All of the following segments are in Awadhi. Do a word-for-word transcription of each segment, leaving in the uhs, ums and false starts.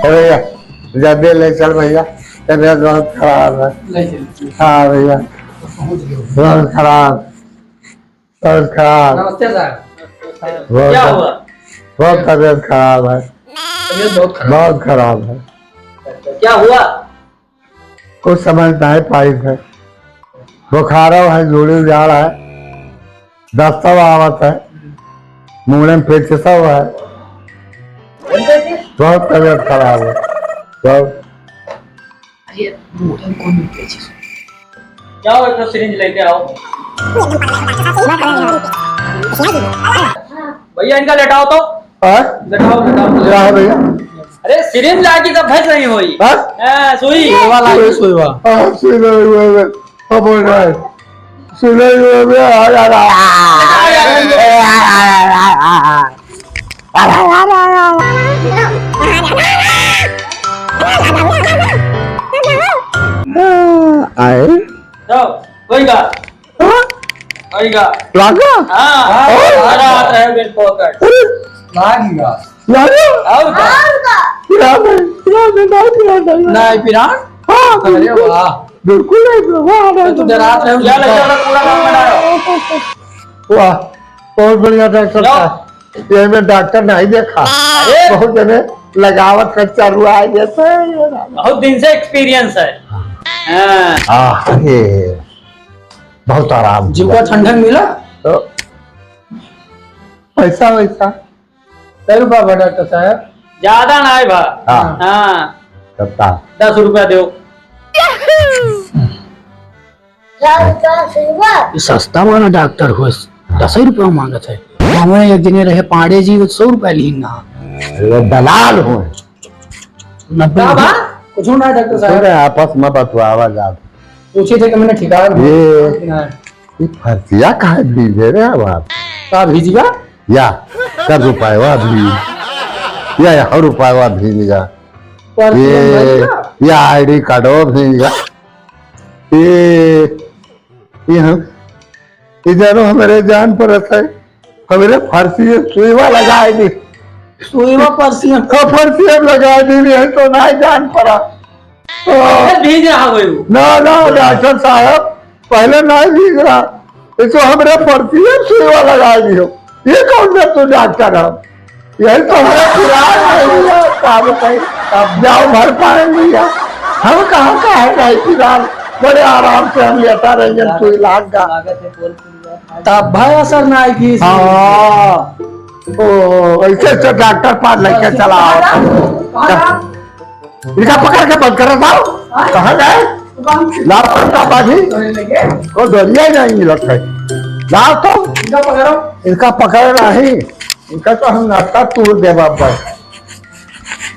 भैया, जल्दी ले चल भैया, तबीयत बहुत खराब है। ले चल। हाँ भैया, बहुत खराब, बहुत खराब। नमस्ते सर। बहुत क्या हुआ? बहुत तबीयत खराब है। तबीयत बहुत खराब। बहुत खराब है। क्या हुआ? कुछ समझ नाहीं पाइत है। बुखारो है, जोड़ी जाड़ है, दस्तव आवत है, मूड़े में पेचिसो है। बहुत तबीयत खराब है, बहुत। अरे, मूड़े में कौन पेचिस? जाओ, एक ठो सिरिंज लेके आओ। भैया, इनका लेटाओ तो। हाँ? लेटाओ, लेटाओ। क्या है भैया? अरे, सिरिंज लागी तब भज नहीं होई। हाँ? हाँ, सुई। सुई वाला है, सुई वाला। हाँ, सुई लगे हुए हैं। हाँ, बोल रहा है। सुई लगे हुए हैं। आ, आ, आ, आ। आए। जाओ, कोई का। हाँ? आएगा। लागा? हाँ, और? सारा हाथ रहे बिल पॉकेट। अरे! लागा। लागा? और का? और का? पिरान है, पिरान है, नहीं पिरान है। नहीं पिरान? हाँ, अरे बिल्कुल। वाह। बिल्कुल नहीं पिरान, वाह, तो तू डरात रहे हो, क्या लग रहा है, पूरा काम बनाओ। वाह, बहुत बढ़िया डॉक्टर जाओ। साहब। ये में डॉक्टर नहीं देखा। अरे! बहुत जने लगावत खर्चा रुआ जैसे ये ना। बहुत दिन से एक्सपीरियंस है। हाँ। हाँ, ये बहुत आराम जीव का हुआ। ठंडक मिला? तो पैसा वैसा? कै रुपया बा डॉक्टर साहब? ज्यादा नाहीं बा। हाँ। हाँ। कितना? दस रुपया देउ। ये सस्ता वाला डॉक्टर हो, दस ही रुपया मांगत है। हमें एक जने रहे पांडे जी, वो सौ रुपया लीन ना। अरे दलाल हो। नब्बे का बा? रुपया। कुछ ना डॉक्टर साहब। अरे आपस में बतवावा जात। पूछे थे कि मैंने ठिकाना ये ना। ये फरसिया काहे भीजे रे अब आप? का भीजी बा? या, का रुपयवा भीज। या, या, रुपयवा भीज गा। पर ये, भीज गा? या आईडी कार्डो भीज गा। ये, ये हम, ये जानो हमरे जान परत है। हमरे फरसिया सुईवा लगाए दी। सुईवा फरसिया? हाँ, फरसिया लगाए दी, नहीं तो ना जान पड़ा। पहले भीज रहा होई उ। ना, ना, डॉक्टर साहब, पहले ना भीज रहा। ये तो हमरे फरसिया सुईवा लगाए दियो। ये कौन सा तू डॉक्टर है? यही तो हमारा पिरान नहीं है, का बताई? अब जाओ भर पाए भैया। हम कहाँ का है भाई पिरान? बड़े आराम से हम लेटा रहेंगे, सुई लाग गा। तब भाई असर ना आएगी। हाँ। ओ, ऐसे, ऐसे डॉक्टर पास लेके चला आओ। कहाँ जा? कहाँ जा? इनका पकड़ के बंद करो, लाओ। हाँ? कहाँ जाए? दुकान से लाओ, इनका बाजी। तो लेके। ओ, डोरिया ही नहीं मिलत है। लाओ तो। इनका पकड़ो। इनका पकड़ नहीं। इनका तो हम नाश्ता तोड़ देबा बस।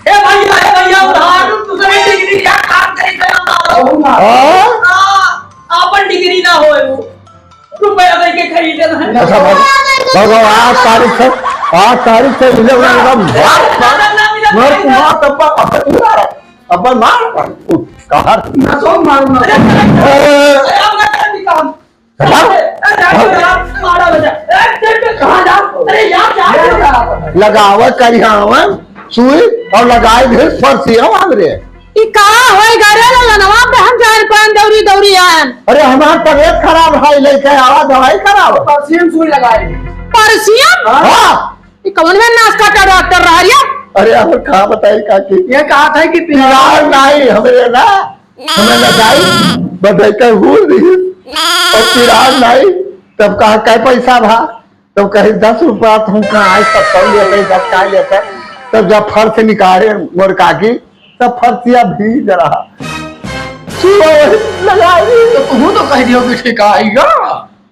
ए भैया, ए भैया, उधार दूसरे डिग्री का काम करी, करी, करी। हाँ? हाँ, अपन डिग्री ना होए वो। रुपया दे के खरीदे ना। अच्छा, बाबू, बाबू, आज तारीख से, आज तारीख से मिले हुए एकदम बात, बात, मर तुम्हारा तब्बा अपन मार, अपन मार, कहा ना सो मार, मार। अरे, अरे, अरे, अब ना कर दी काम। चला। अरे, अरे, अरे, अरे, मारा बजा। ए, तेरे पे कहाँ जा? अरे, यार, जा, जा, जा। लगावा करिहावन, सुई और लगाए दे फरसिया हमरे। ई का होई गा रे ललनवा, बहन जान पान दौरी दौरी आन। अरे, हमार तबीयत खराब है, लेके आवा दवाई करावा। परसियम सुई लगाए। परसियम? हाँ। ई कौन में नास काटा डॉक्टर रहा रे? अरे, अब का बताई काकी? ये कहा था कि पिरान नहीं, हमरे ना, हमें ना जाई, बधाई का हूर दी। और पिरान नहीं, तब कहा, "कै पैसा भा?" तब कही, "दस रुपया तो हम कहाँ आज तक कर लेते, दस का लेते।" तब जब फर्श निकाले मोर काकी, तब फर्शिया भीज रहा। सुबह वही लगा दी। तो तू तो कह दियो कि ठिकाएगा।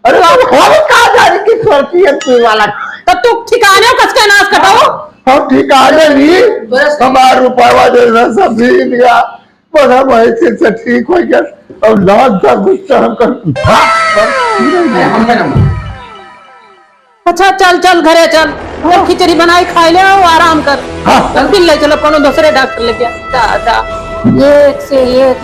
अरे बाबू, हम का जाने कि फर्शिया पीवाला। तो तू ठिकाने कस के नास कटाओ? हम ठिकाने नहीं, बस। हमार रुपया जैसा सब भीज गया। बड़ा भाई से, से ठीक हो गया। अब लाज का गुस्सा हम कर, भाग, भाग। अरे, हम ना, हम ना। अच्छा, चल, चल, घरे चल। चल, खिचड़ी बनाई, खाई ले और आराम कर। हाँ। चल, फिर ले चलो, कोनो दूसरे डॉक्टर लेके आ। दा, दा। एक से एक।